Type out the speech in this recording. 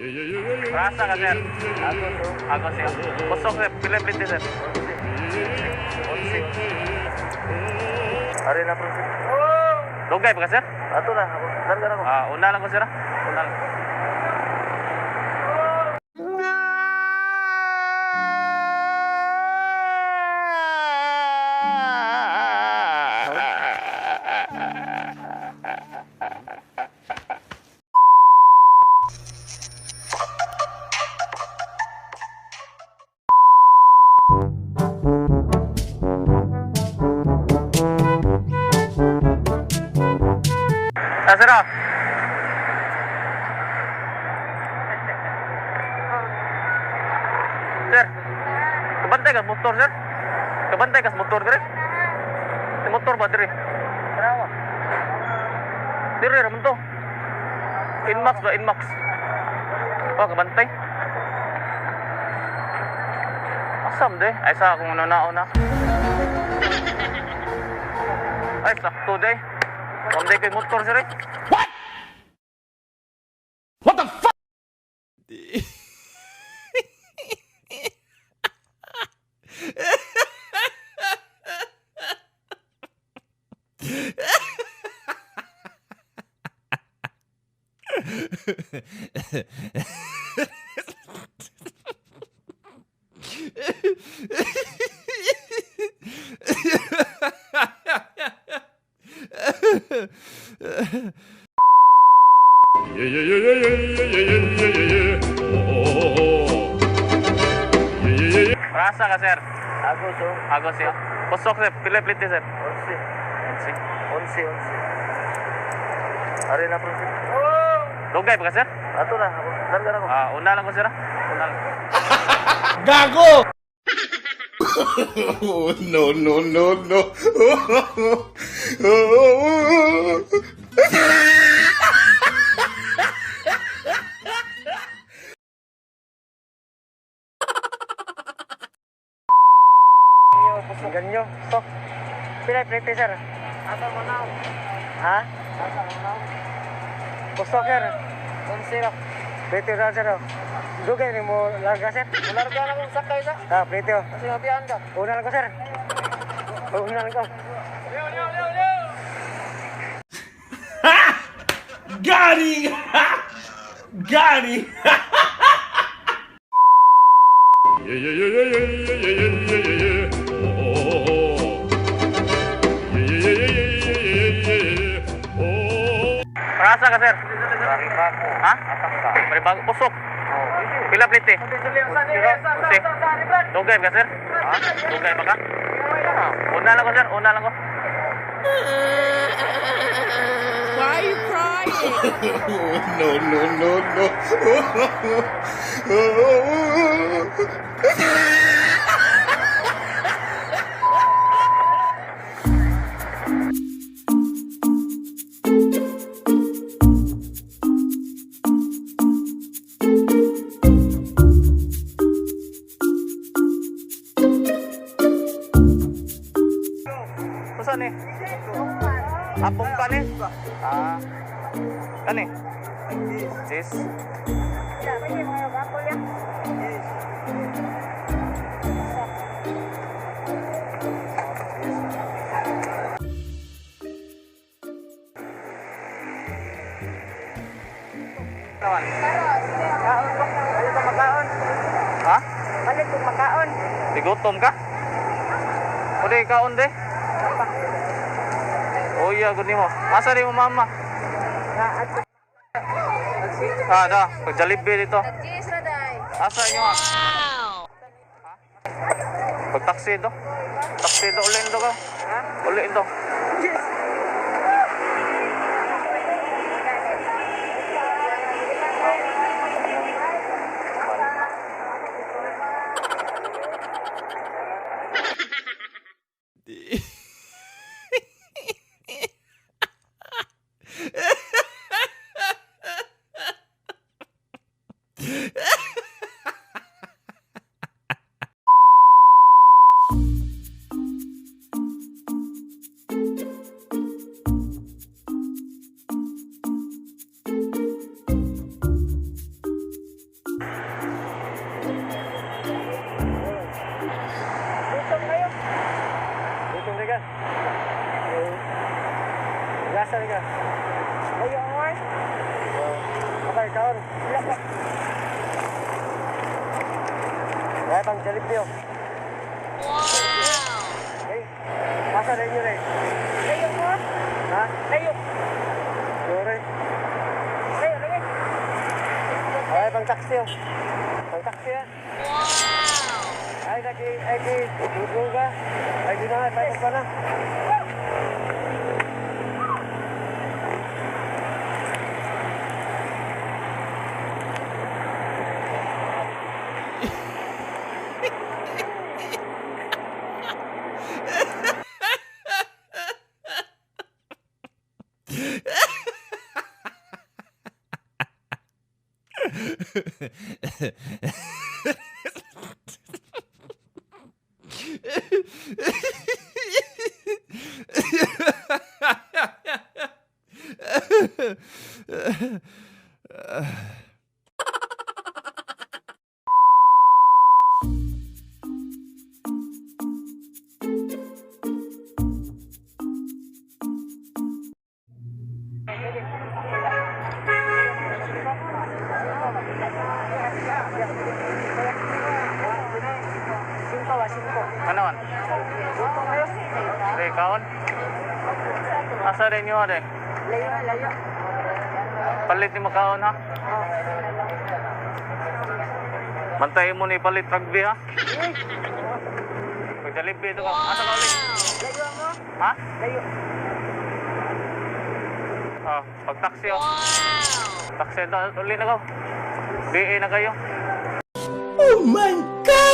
Rasa ka, sir. Ako to. Ako sir. Kusog, sir. Pila plite, sir? 11. Ari na, bro. Dugay pa ka, sir? Ato na ako. Larga na ako. Ah, una lang ko, sir, ah. Una lang. Ah, sir, ah. Sir, kabantay ka motor, sir? Kabantay ka sa motor, dire? Sa motor ba, dire? Tanawa. Dire, raman to. Inmax ba, Inmax? Oh, kabantay. Asam, de? Ay, sa akong una-una. Ay, sakto, de. Kabantay kay motor, sir, eh. Yeah, yeah, yeah, yeah, yeah, yeah, yeah, yeah, yeah, yeah. Oh, oh, oh, oh. Yeah, yeah, yeah, yeah. Rasa ka, sir. Ako to. Ako siya. Kusok, sir. Pila plite, sir? 11. 11. 11, 11. Ari na, bro. Dugay pa ka, sir? Ato na ako. Larga na ako. Ah, una lang ko, sir, ah. Una lang. Oh, no, no, no, no. Ganyo. Sok. Pila plate, sir? Asa mo na? Ha? Asa mo na? Kusok, sir. 11 ra. Plate ra, sir. Dugay ni mo larga, sir. Larga na kong sakay sa. Ah, plate. Kasi hapian ka. Una lang ko, sir. Una lang ko. Got him! Got him! Yeah, yeah, yeah, yeah, yeah, yeah, yeah, yeah, yeah, yeah. Oh, oh, oh. Yeah, yeah, yeah, yeah, yeah, yeah, yeah, yeah. Oh. Rasa ka, sir. Baribago. Ha? Asam ka. Maribago. Kusok. Oh. Pila plite? 11. Dugay ba ka, sir? Ha? Dugay ba ka? Una lang ko, sir. Una lang ko. Why are you crying? No, no, no, no. Kusa ni? Apong ka ni? Ah. Kani? Sis. Balik ko makaon. Ha? Balik ko makaon. Tigutom ka? Uli, kaon de? Oh iya, gud nimo. Asa rin mo mama? Ah, da. Pag Jollibee dito. Asa inyo ah? Pag taxi do. Taxi do ulin do ka. Ulin do. Asa ka? Layo mo eh. Oh, okay, kaon. Wala pa. Ay, pang Jollibee oh. Wow! Hey, asa na inyo rin? Layo mo? Ha? Layo. Yore. Layo, layo. Ay, pang taxi oh. Pang taxi ah. Wow! Ay, lagi, ay, di, dudong ka. Ay, di na nga, tayo pa na. Singko ba? Singko. Ano man? Singko kayo? Re, kaon? Asa rin nyo rin? Layo, layo. Palit ni mo kaon ha? Oh. Bantayin mo ni palit rugby ha? Pag Jollibee ito ka. Asa ka ulit? Layo mo? Ha? Layo. Ah, pag taxi oh. Taxi na uli na ka. BA na kayo. Oh my God!